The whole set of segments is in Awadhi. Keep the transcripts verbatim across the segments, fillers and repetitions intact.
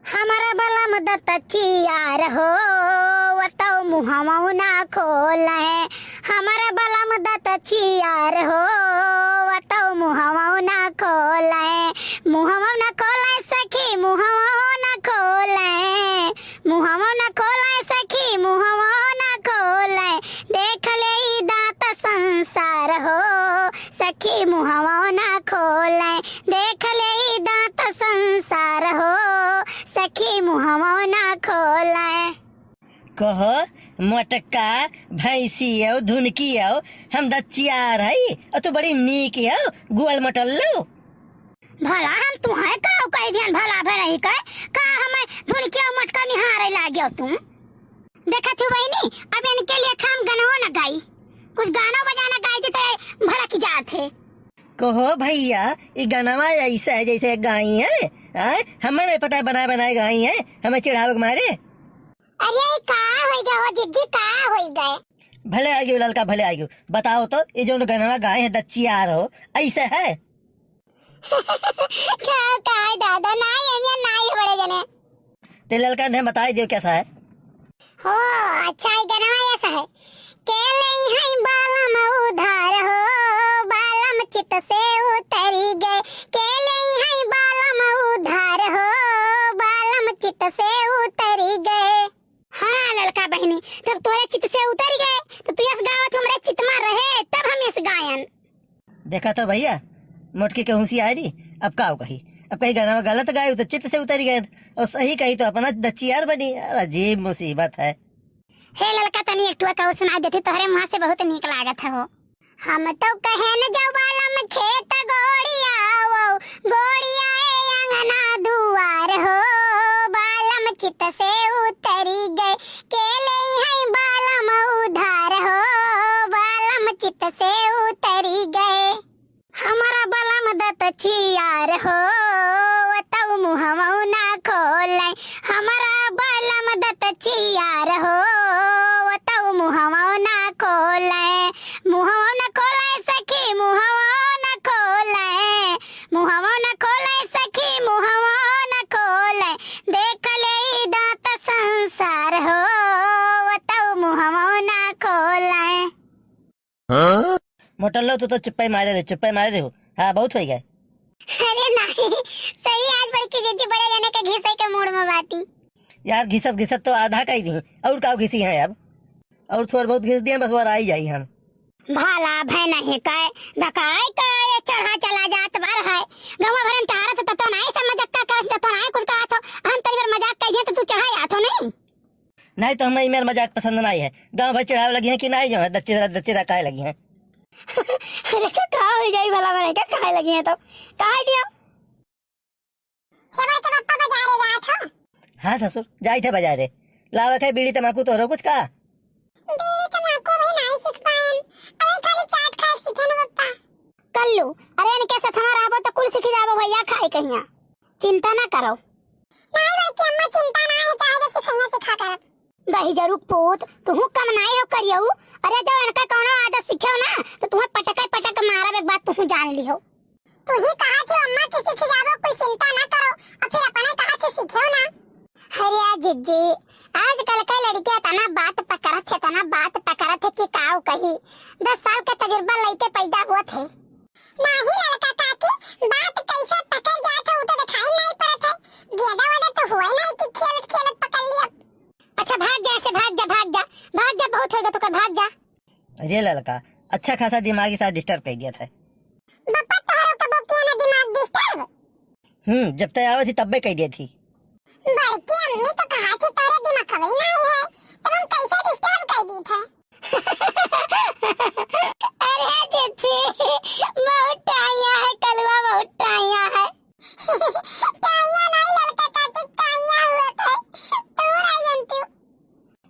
हमर बलम दतचियार हो, वतौ मुहवौ ना खोलै। हमर बलम दतचियार हो, वतौ मुहवौ ना खोलै। मुहवौ ना खोलै सखी, मुहवौ ना खोलै। मुहवौ ना खोलै सखी, मुहवौ ना खोलै। देख लेई दाँत संसार हो, सखी मुहवौ ना खोलै। देख लेई दाँत संसार हो, सखी मुहवौ ना खोलै। कहो, मोटका, भैंसी हो, धुनकी हो, हम दतचियार हई, अउर तू बड़ी नीक हो, गोल मोटल्लो। भला हम तुहैं काउ कहि दिहन, भला भलही कै, का हमैं धुनकी अउर मोटका निहारै लाग्यो तू? देखत हू बहिनी, अब इनके लेखा हम गनवो न गाई, कुछ गाना बजाना गाई दे तो भड़क जात है। कहो भैया, ई गनवा ऐसा है जैसे गाई है, आय? हमें नहीं पता है बनाए बनाए गाई है, हमें चिढ़ावे के मारे। अरे ई का होई गए हो जिज्जी, का होई गए? भले आइगो ललका, भले आइगो। बताओ तो, ई जौन गनवा गाए है दतचियार हो, ऐसे है? का, का है दादा, नाई है, नाई है बड़े जने। ते ललका ने बताई दियो कैसा है। हो, अच्छा, ई गनवा ऐसा है। के लेई है बालम उधार हो, बालम चित से उतरी गए। के लेई है बालम उधार हो, बालम चित से उतरी गए। हाँ ललका बहिनी, तब तोरे चित से उतरी गए, तो तू यस गावत हमरे चित मा रहे, तब हम यस गायन। देखा तो भैया, मोटकी के होशियारी, अब काउ कही, अब कहीं गाना गलत गाए तो चित्त से उतरी गए, अउर सही कही तो अपना दतचियार बनी। यार, अजीब मुसीबत है। हे ललका, तनी एक ठुआ कहू सुनाइ देती, तोहरे मुँहा से बहुत नीक लागत है हो। हम तो कहेन जौ बालम खेत गोड़ियावौ, गोड़ियाए अंगना दुआर हो, बालम चित्त से उतरी गए। के लेई है बालम उधार हो, बालम चित्त से उतरी गए। हमरा बलम दतचियार हो, वतौ मुहवौ ना खोलै। हमरा बलम दतचियार हो, वतौ मुहवौ ना खोलै। मुहवौ ना खोलै सखी, मुहवौ ना खोलै। मुहवौ ना खोलै सखी, मुहवौ ना खोलै। देख लेई दाँत संसार हो, वतौ मुहवौ ना खोलै। हाँ? मोटल्लो, तू तो चुप्पे मारे रहे, चुप्पे मारे रहे हो। हाँ, बहुत होइ गए। अरे नाहीं, सही आज बड़की जिज्जी बड़े जने के घिसै के मूड मा बाटी। यार, घिसत घिसत तो आधा कइ दी, अउर काउ घिसी है अब? अउर थोड़ बहुत घिस दिए, बस और आई जाई हम। भला भै नहीं कै, धकाई कै, ये चढ़ा चला जात बार है। गौवा भरे में टहरत हो, तब तो नाहीं सब मजक्का करत, तब तो नाहीं कुछ कहत हो। हम तनी भर मजाक कइ दिए तो तू चढ़ा जात हो नहीं। नाहीं तो हमें ई मेर मजाक पसंद नाहीं है। गाँव भर चिढ़ावे लगी हैं कि नाहीं, जौन है दच्ची दच्ची काहे लगी हैं। अरे का, का होइ जाई भला बने का, काहे लगी हैं तो? काहे दियो? हेबर के पप्पा बाजारे जात हो? हाँ ससुर, जाइत है बाजारे। लावे के बीड़ी तमाकू तोहरो कुछ का? बीड़ी तमाकू अभी नाहीं सीख पाएन, अभी खाली चाट खाए सीखे न पप्पा। कल्लू, अरे इनके साथ हमारा रहबो तो कुल सीख जाबो भैया खाए कहिया। चिंता ना करो। नाहीं बड़की अम्मा, चिंता ना है, चाहे जो सिखैया सिखा करब। दहिजरू पूत, तुहू कम नाहीं हो करियऊ। अरे जब इनका कौनो आदत सीखेउ ना, तो तुहैं पटकै पटक मारब, एक बात तुहू जान लिहो। तुही कहा थी अम्मा कि सीख जाबो, कोई चिंता ना करो, अउर फिर अपने कहा थी सीखेउ ना। अरे आ जिज्जी, आजकल के लड़के इतना बात पकड़त है, इतना बात पकड़त है कि काउ कही। दस साल के तजुर्बा लइके पैदा होत है। नाहीं ललका काकी, बात कैसे पकड़ जात है, उ तो दिखाई नाहीं पड़त है। गेदा वेदा तो हुआ ही नाहीं कि खेलत खेलत पकड़ लिया। अच्छा भाग जा, ऐसे भाग जा, भाग जा, भाग जा, बहुत होइगा तोकर, भाग जा। अरे ललका, अच्छा खासा दिमागी साथ disturb कइ दिया था। बप्पा तोहरो कबो किया ना दिमाग disturb? हम्म, जब तै आवत थी तब्बे कइ दिया थी। बड़की अम्मी तो कहा थी तोहरे दिमाग खवई नाहीं है, तब हम कैसे disturb कइ दी थे? अरे जिज्जी, बहुत टाइया है कलुआ, बहुत टाइया है। टाइया नाहीं ललका काकी, टाइया हुआ थे। तू रही अंतिम।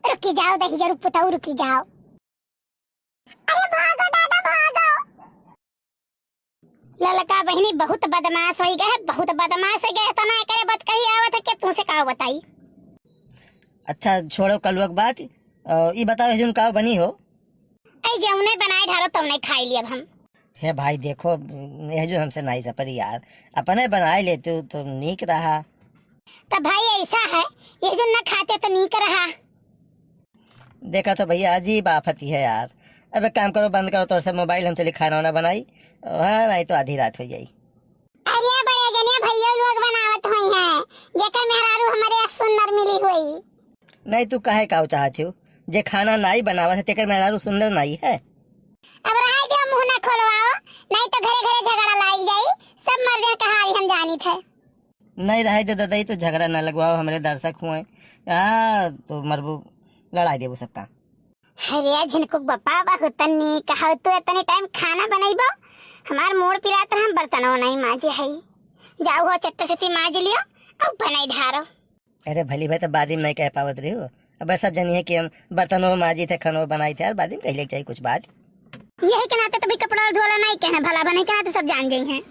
रुकी जाओ दहिजरू पुताऊ, रुकी जाओ। अरे भागो दादा, भागो। ललका बहिनी बहुत बदमाश होइ गए, बहुत बदमाश होइ गए। इतना एकरे बात कही आवत है कि तुमसे का बताई। अच्छा, छोड़ो कलुआ के बात। अ, ई बताओ, हिजुन का बनी हो? ऐ जौने बनाए ढारो तौने खाई लियब हम। हे भाई, देखो, यह जो हमसे नाहीं सपरी यार, अपने बनाए लेते तो नीक रहा। तो भाई ऐसा है, ये जो न खाते तो नीक रहा। देखा तो भैया, अजीब आफत ही है यार। अब एक काम करो, बंद करो तोर से मोबाइल, हम चली खाना वाना बनाई। हाँ, नहीं तो आधी रात हो जाई। अरे बड़े जने भैया लोग बनावत होई हैं, जेकर मेहरारू हमरे सुंदर मिली होई। नहीं, तू काहे का चाहत हो? जे खाना नाई बनावत है, तेकर मेहरारू सुंदर नाई है। अब रहे दे, मुंह ना खोलवाओ, नहीं तो घरे घरे झगड़ा लाई जाई। सब मर्दन कहानी हम जानित है। नहीं रहे दे दादा, ई तो झगड़ा ना लगवाओ, हमरे दर्शक हुए। आ, तो मरबू, लड़ाई देबू सबका। अरे झिनकुक बापा, बहुत नीक हौ तू, इतने टाइम खाना बनैबो, हमार मूड़ पिरात रहा, हम बर्तनों नहीं माजे है। जाओ हो चट्ट से माज लियो, अब बनाई ढारो। अरे भली भाई, तो बाद में नहीं कह पावत रही हो। अब सब जनी है कि हम बर्तनों माजी थे, खानो बनाई थे, और बाद में कह ले चाहिए कुछ बात। यही के नाते तो भाई कपड़ा धोला नहीं कहना, भला बने के नाते सब जान जाई हैं।